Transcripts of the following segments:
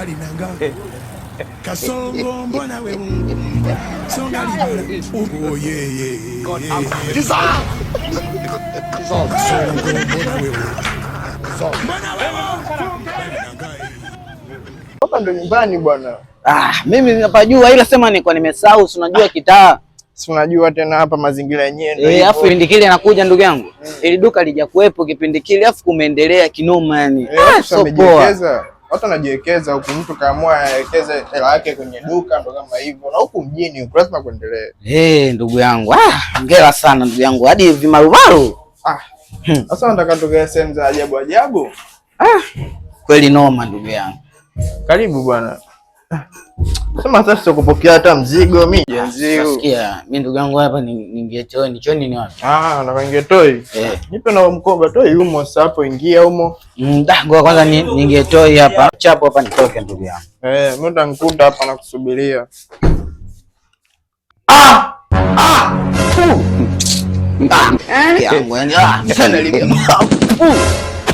Mbali nanga. Kasongo mbona wewe songa libala. Oh yeah. God have Jesus. Kasongo mbona wewe. Mbona wewe. Mbali nanga. Hapa ndo nyumbani bwana. Ah, mimi napajua ila sema nilikuwa nimesahau, si unajua kitaa. Si unajua tena hapa mazingira yenyewe ndio Eh, hivyo. afu kipindi kile anakuja ndugu yangu. Ili duka lijakuwepo kipindi kile afu kumeendelea kinoma yani. Eh, Ah, watu so poa. wamejiwekeza. Watu wanajiwekeza huku, mtu kaamua awekeze hela yake kwenye duka ndo kama hivyo, na huku mjini huku lazima kuendelee. Eh, ndugu yangu. Ah, hongera sana ndugu yangu. Hadi vimarumaru. Ah, sasa nataka tukae sehemu za ajabu ajabu. Kweli noma ndugu yangu. Karibu bwana. Sema sasa sikupokea hata mzigo mimi jenzi. Sikia, mimi ndugu yangu hapa ningie chooni, chooni ni wapi? Ah, na kaingia toi. Eh. Nipe na mkoba toi humo sasa hapo ingia humo. Da, ngoja kwanza ningie toi hapa. Chapo hapa nitoke ndugu yangu. Eh, mimi utanikuta hapa nakusubiria. Ah! Ah! Ah! Yangu yani ah, sana limia.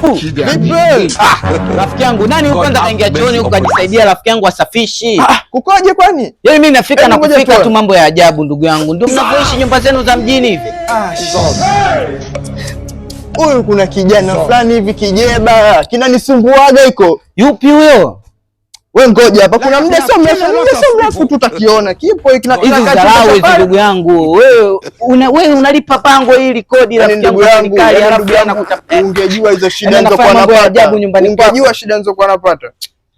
Vipi? Ah, rafiki yangu nani huko kwanza kaingia chooni huko kajisaidia rafiki yangu asafishi. Ah, kukoje kwani? Yaani mimi nafika Hebu na ngoja kufika tuone. tu mambo ya ajabu ndugu yangu. Ndio mnavyoishi nyumba zenu za mjini hivi. Ah, huyu kuna kijana fulani hivi kijeba kinanisumbuaga iko. Yupi huyo? We ngoja hapa, kuna muda sio mrefu, muda sio mrefu tutakiona kipo hiki Hizi dharau hizi ndugu yangu. Wewe una wewe unalipa pango hili kodi Yaani rafiki yangu ndugu yangu, serikali yaani halafu ndugu yangu, anakuta ungejua hizo shida Yaani nilizokuwa anafanya mambo ya napata. ajabu nyumbani kwako. Ungejua shida nilizokuwa napata.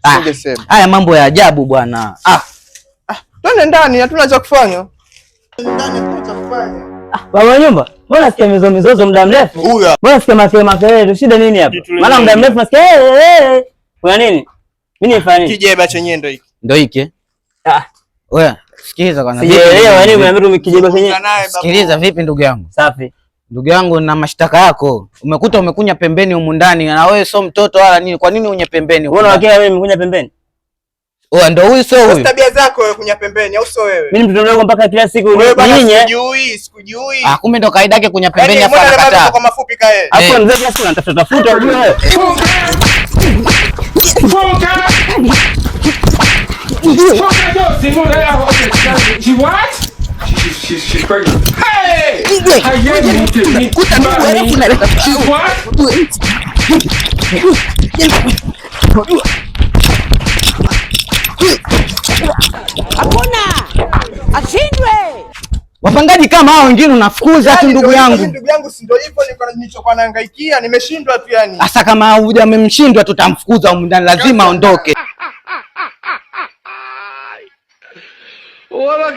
Ah, Singesema. haya mambo ya ajabu bwana. Ah, Twende ndani, hatuna cha kufanya. Ndani hatuna cha kufanya. Baba nyumba, mbona nasikia mizozo mizozo muda mrefu? Huyu Mbona nasikia makelele makelele tu, shida nini hapa? Maana muda mrefu nasikia eh eh. Kuna nini? Mimi nifanye nini? kijeba chenyewe ndio hiki. ndio hiki. Eh? Ah, Wewe sikiliza kwanza. sijaelewa yani umeambia tu kijeba chenyewe. Naye babu. Sikiliza vipi ndugu yangu? Safi. Ndugu yangu na mashtaka yako. Umekuta umekunya pembeni humu ndani na wewe sio mtoto wala nini. Kwa nini unye pembeni humu Unaona ndani? wakila mimi nimekunya pembeni? Wewe ndio huyu sio huyu. Tabia zako wewe kunya pembeni au sio wewe? Mimi ni mtoto mdogo mpaka kila siku Wewe bana nyinyi. sikujui, sikujui. Ah, kumbe ndo kaida yake kunya pembeni Yaani afa mbona anakataa. anabeba kwa mafupi kae? Alafu mzee kila siku anatafuta tafuta unajua wewe. She what? She's pregnant. Hey! She's what? Hakuna ashindwe. Wapangaji kama hao wengine unafukuza tu ndugu yangu. Ndugu yangu si ndio hivyo nilikuwa nilichokuwa nahangaikia, nimeshindwa tu yani. Sasa kama huja amemshindwa tutamfukuza humu ndani, lazima aondoke. Wala